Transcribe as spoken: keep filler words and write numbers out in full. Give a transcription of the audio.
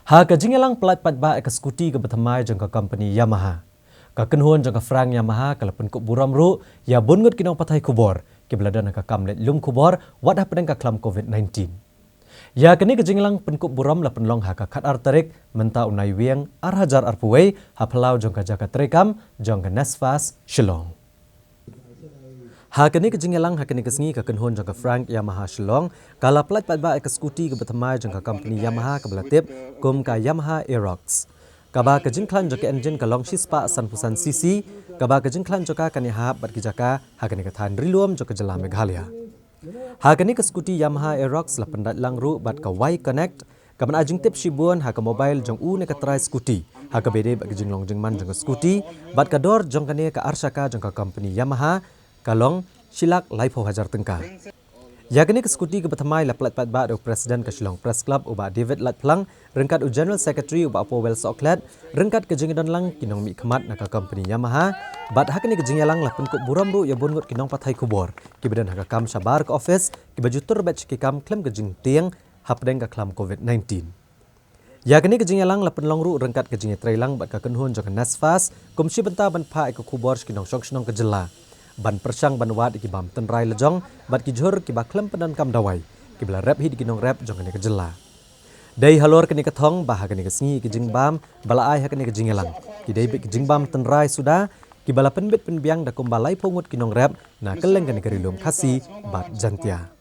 Ha ka jingïalang pyllait paidbah ïa ka scooty kaba thymmai jong ka company Yamaha, ka kynhun jong ka Frank Yamaha ka la pynkup burom ruh ïa bun ngut ki nongpathai khubor kiba la don ha ka kam leit lum khubor wat hapdeng ka khlam covid nineteen. Ïa kane ka jingïalang pynkup burom la pynlong ha ka khatar tarik mynta u Naiwieng ar hajar arphew wei ha phyllaw jong ka jaka treikam jong ka NESFAS Shillong. Ha kane ka jingïalang ha kane ka sngi ka kynhun jong ka Frank Yamaha Shillong ka la pyllait paidbah ïa ka scooty kaba thymmai jong ka company Yamaha kaba la tip kum ka Yamaha Aerox, kaba ka jingkhlaiñ jong ka engine ka long shispah sanphew san cc, kaba ka jingkhlaiñ jong ka kan ïahap bad ki jaka ha kane ka thaiñ ri lum jong ka jylla Meghalaya. Ha kane ka scooty Yamaha Aerox la pyndait lang ruh bad ka Y Connect, kaba ai jingtip shibun ha ka mobile jong u ne ka trai scooty ha kaba ïadei bad ka jinglong jingman jong ka scooty, bad ka dor jong kane ka arshaka jong ka company Yamaha ka long shi lak laiphew hajar tyngka. Ïa kane ka scooty kaba thymmai la pyllait paidbah da u President ka Shillong Press Club u Bah David Laitphlang, ryngkat u General Secretary u Bah Powell Sohkhlet, ryngkat ka jingdon lang ki nongmihkhmat na ka company Yamaha. Bad ha kane ka jingïalang la pynkup burom ruh ïa bun ngut ki nongpathai khubor kiba don ha ka kam shabar ka office, kiba ju tur beit sha ki kam khlem ka jingtieng hapdeng ka khlam covid nineteen. Ïa kane ka jingïalang la pynlong ruh ryngkat ka jingïatreilang bad ka kynhun jong ka NESFAS kum shi bynta ban phah ïa ka khubor sha ki nongshong shnong ka jylla, ban pyrshang ban wad ïa ki bam tynrai lajong bad ki jhur kiba khlem pyndonkam dawai kiba la rep hi da ki nongrep jong kane ka jylla. Dei halor kane ka thong ba ha kane ka sngi ki jingbam ba la ai ha kane ka jingïalang ki dei beit ki jingbam tynrai suda, kiba la pynbit pynbiang da kumba laiphew ngut ki nongrep na kylleng kane ka ri lum Khasi bad Jaintia.